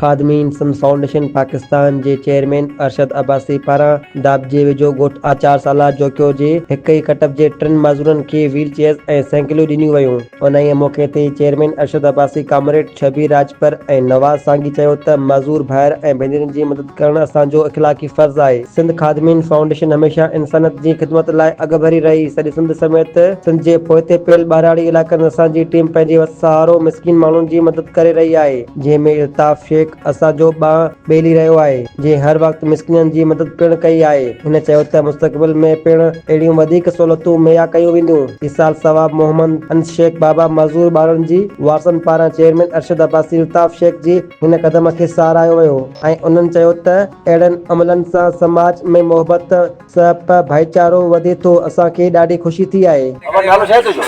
خادمين Sindh foundation Pakistan جي chairman Arshad Abbasi پاران داٻجي ويجهو ڳوٺ آچار سالار جوکيو جي هڪ ئي ڪٽب جي ٽن معذورن کي ويل چيئرز ۽ سائيڪلون ڏنيون ويون. انهيء موقعي تي چيئرمين ارشد عباسي، ڪامريڊ شبير راڄپر ۽ نواز سانگي چيو ته معذور ڀائر ۽ ڀينرن جي مدد ڪرڻ اسان جو اخلاقي فرض آهي. سنڌ خادمين فائونڊيشن هميشه انسانيت جي خدمت لاء اڳڀري رهي. سڄي سنڌ سميت سنڌ جي پوئتي پيل ٻهراڙي علائقن اسان جي ٽيم پنهنجي وس سهارو مسڪين ماڻهن جي مدد ڪري رهي آهي. جنهن ۾ الطاف شيخ اسان جو ٻانهن ٻيلي رهيو آهي، جنهن هر وقت مسڪينن جي مدد پڻ ڪئي آهي. هن چيو ته مستقبل ۾ پڻ اهڙيون وڌيڪ سهولتون مهيا ڪيون وينديون. ايصال ثواب محمد انس شيخ بابا معذور ٻارڙن جي وارثن پاران چيئرمين ارشد عباسي الطاف شيخ جي هن قدم کي ساراهيو ويو ۽ انهن چيو ته اهڙن عملن سان سماج ۾ محبت، سهپ، ڀائيچارو وڌي ٿو، اسان کي ڏاڍي خوشي ٿي آهي. بابا نالو ڇا آهي تنهنجو؟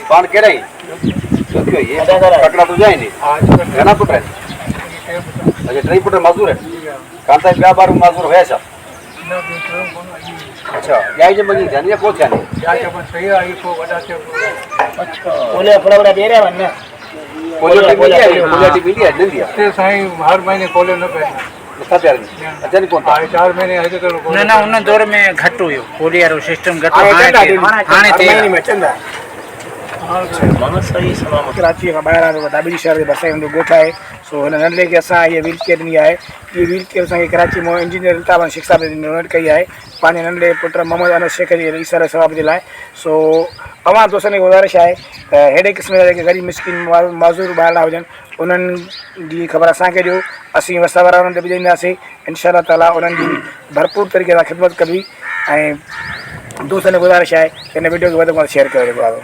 پاڻ ڪهڙا آهين؟ جوکيو آهين. ڪڪڙا تنهنجا آهن؟ گهڻا پٽ آهن؟ اڇا ٽئي پٽ معذور آهن؟ ڪان ته ٻيا ٻار به معذور هيا ڇا؟ اڇا ڄائي ڄم ائين ٿيا آهن يا پوء ٿيا آهن؟ پوليو ٽيم ايندي آهي؟ پوليو ٽيم ايندي آهي نندي آهي؟ سائين هر مهيني پوليو نه پئي نٿا پيارين اچن ڪون ٿا. نه نه ان دور ۾ گهٽ هيو پولي وارو سسٽم گهٽ هو هاڻي ٿئي هاڻي ٿئي ڪراچيء کان ٻاهران داٻيلي شهر جي ڀرسان ئي هن جو ڳوٺ آهي سو هن ننڍڙي کي اسان هيء ويل چيئر ڏني آهي هيء ويل چيئر اسان کي ڪراچي مان انجنيئر الطاف احمد شيخ صاحب ڊونيٽ ڪئي آهي پنهنجي ننڍڙي پٽ محمد انس شيخ جي ايصال ثواب جي لاء سو اوهان دوستن کي گذارش آهي ته ههڙي قسم جا جيڪي غريب مسڪين معذور ٻارڙا هجن انهن جي خبر اسان کي ڏيو، اسين وس وارا انهن تي پڄائينداسين، انشاء الله تعاليٰ انهن جي ڀرپور طريقي سان خدمت ڪبي ۽ دوستن کي گذارش آهي ته هن وڊيو کي وڌ کان وڌ شيئر ڪيو جيڪو آهي.